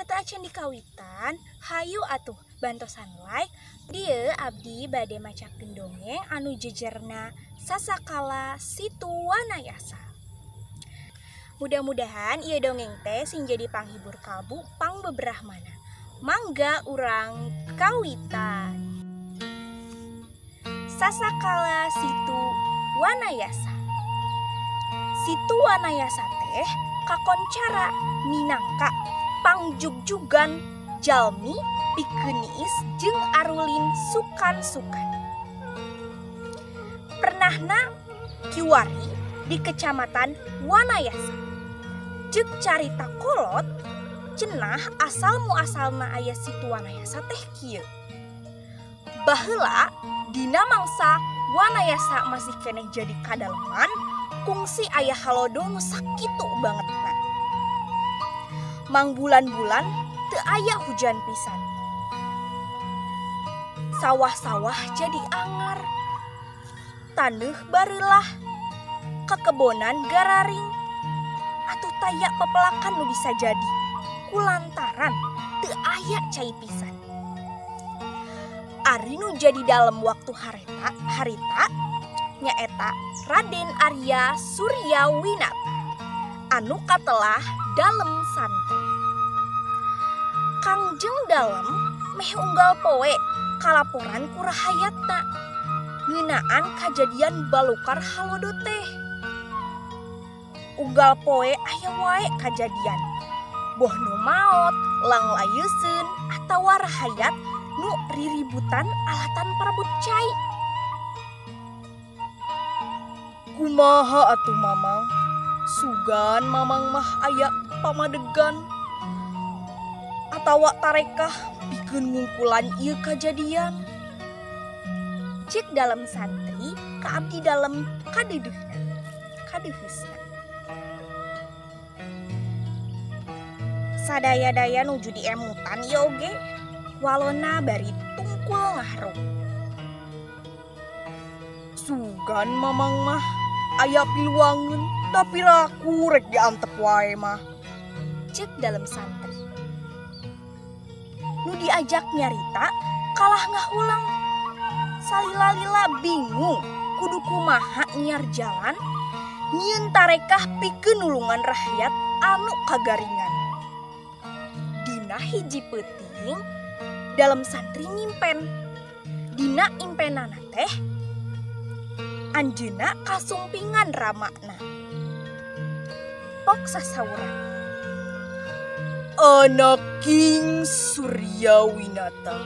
Sateuacan dikawitan, hayu atuh bantosan like. Dieu abdi bade macakeun dongeng anu jejerna Sasakala Situ Wanayasa. Mudah-mudahan ieu dongeng teh sing jadi panghibur kalbu pangbeberahmana. Mangga urang kawitan. Sasakala Situ Wanayasa. Situ Wanayasa teh kakoncara minangka pangjugjugan jalmi pikeun niis jeung arulin sukan-sukan. Pernahna kiwari di kecamatan Wanayasa. Ceuk carita kolot cenah asal muasalna aya Situ Wanayasa teh kieu. Baheula dina mangsa Wanayasa masih keneh jadi kadaleman, kungsi aya halodo nu sakitu bangetna. Mangbulan-bulan teu aya hujan pisan. Sawah-sawah jadi angar. Taneuh bareulah, kekebonan gararing. Atuh taya pepelakan nu bisa jadi kulantaran teu aya cai pisan. Ari nu jadi dalem waktu harita nyaeta Raden Arya Suryawinata anu katelah dalem santri. Kangjeng dalem meh unggal poe kalaporan ku rahayatna ngeunaan kajadian balukar halodo teh. Unggal poe aya wae kajadian, boh nu maot, langlayeuseun atawa rahayat nu riributan alatan parebut cai. Kumaha atuh mamang? Sugan mamang mah aya pamadegan atawa tarekah pikeun ngungkulan ieu kajadian. Cek dalem santri ka abdi dalem kadeudeusna. Sadaya-daya nuju diemutan ieu oge, walona bari tungkul ngahruk. Sugan mamang mah aya piluangeun tapi raku rek diantep wae mah. Cek dalem santri. Nu diajak nyarita kalah ngahulang. Salila-lila bingung kudu kumaha nyiar jalan nyieun tarekah pikeun nulungan rakyat anu kagaringan. Dina hiji peuting dalem santri nyimpen. Dina impenana teh anjeunna kasumpingan ramana. Pok sasauran. Anak King Suryawinata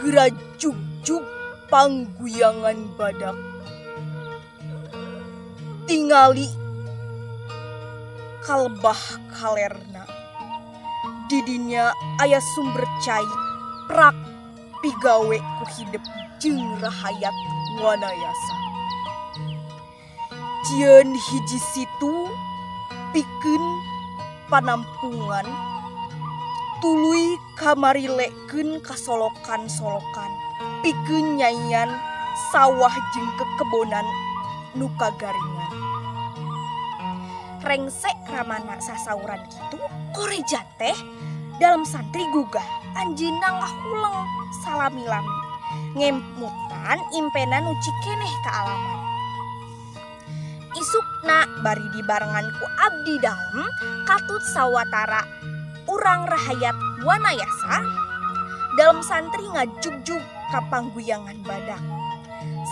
gerajugjug pangguyangan badak tingali kalebah kalerna. Didinya aya sumber cai prak pigawe ku hidep jeung rahayat Wanayasa. Jieun hiji situ pikeun panampungan tuluy kamarilekeun kasolokan-solokan pikeun nyaian sawah jeung kekebonan nu kagaringan. Rengsek ramana sasauran kitu koreja teh dalem santri gugah anjeunna ngahuleng salami-lami ngemutan impenan nu cikeneh kaalaman. Isukna bari dibarengan ku abdi dalem katut sawatara urang rahayat Wanayasa dalem santri ngajugjug ka pangguyangan badak.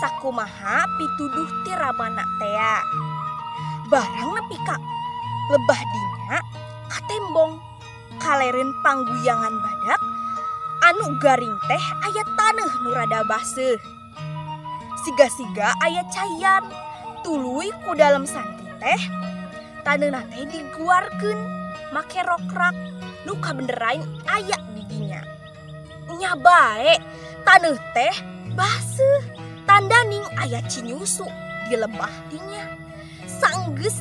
Sakumaha pituduh ti ramana tea. Barang nepi ka lebah dinya katembong kalereun pangguyangan badak anu garing teh aya taneuh nu rada baseuh. Siga-siga aya caian tuluy ku dalem santri teh taneuna teh diguarkeun make rokrak nu kabenerain aya di dinya. Nya bae taneuh teh baseuh tandaning aya cinyusu di lebah dinya. Saenggeus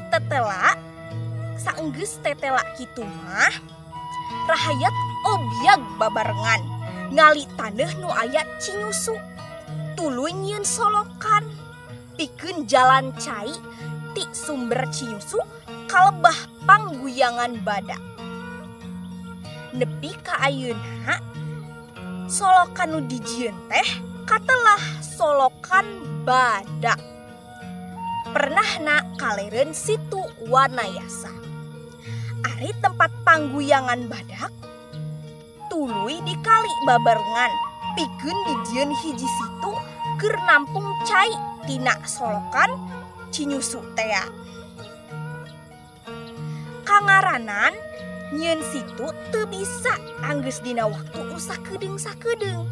tetela kitu mah rahayat obyag babarengan ngali taneuh nu aya cinyusu tuluy nyieun solokan pikeun jalan cai ti sumber cinyusu kalebah Pangguyangan Badak. Nepi ka ayeuna solokan nu dijieun teh katelah Solokan Badak. Pernahna kalereun Situ Wanayasa. Ari tempat Pangguyangan Badak tuluy dikali babarengan pikeun dijieun hiji situ keur nampung cai tina solokan Cinyusu tea. Kangaranan nyieun situ teu bisa anggeus dina waktu sakedeung-sakedeung.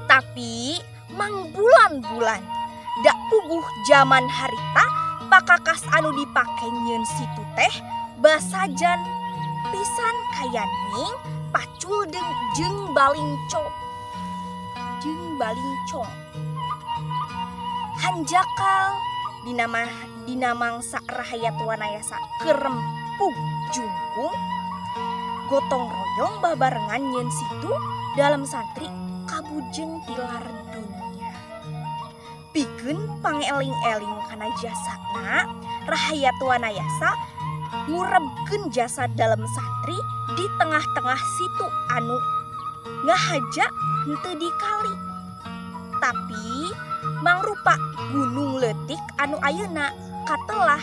Tapi mangbulan-bulan dak puguh jaman harita pakakas anu dipake nyieun situ teh basajan pisan kayaning pacul jeung balingcong. Hanjakal dina mangsa rahayat Wanayasa kerempug jungkung gotong royong babarengan nyieun situ dalam santri kabujeng tilar dunya. Pikeun pangeling-eling kana jasana rahayat Wanayasa ngurebkeun jasa dalam santri di tengah-tengah situ anu ngahaja henteu dikali. Tapi mangrupa gunung leutik anu ayeuna katelah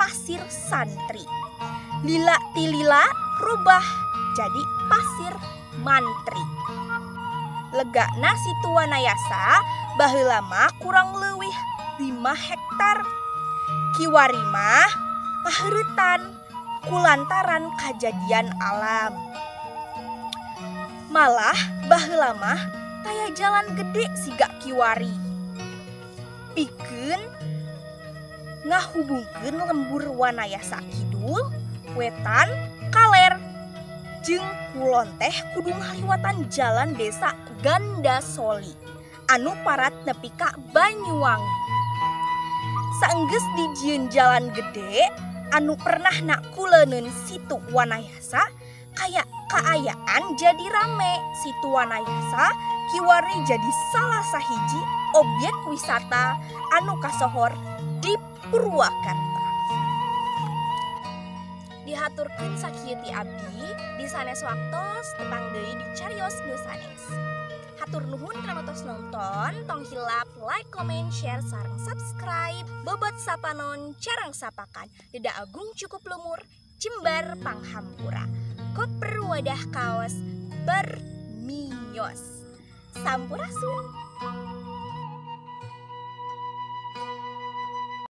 pasir santri. Lila tilila rubah jadi pasir mantri. Legana Situ Wanayasa baheula mah kurang leuwih 5 hektar. Kiwari mah pahreutan kulantaran kajadian alam. Malah baheula mah taya jalan gede siga kiwari. Pikeun ngahubungkeun lembur Wanayasa kidul, wetan, kaler jeung kulon teh kudu ngaliwatan jalan desa Gandasoli anu parat nepi ka Banyuwangi. Saenggeus dijieun jalan gede anu pernah nak kuleuneun Situ Wanayasa kaya kaayaan jadi rame. Situ Wanayasa kiwari jadi salah sahiji objek wisata anu kasohor di Purwakarta. Dihaturkeun sakieu ti abdi di sanes waktos tepang deui di carios nu sanes. Hatur nuhun kana tos nonton, tong hilap like, comment, share, sareng subscribe. Bobot sapanon, carang sapakan. Deda agung cukup lumur, jembar panghampura. Koper wadah kaos bermios. Sampurasun.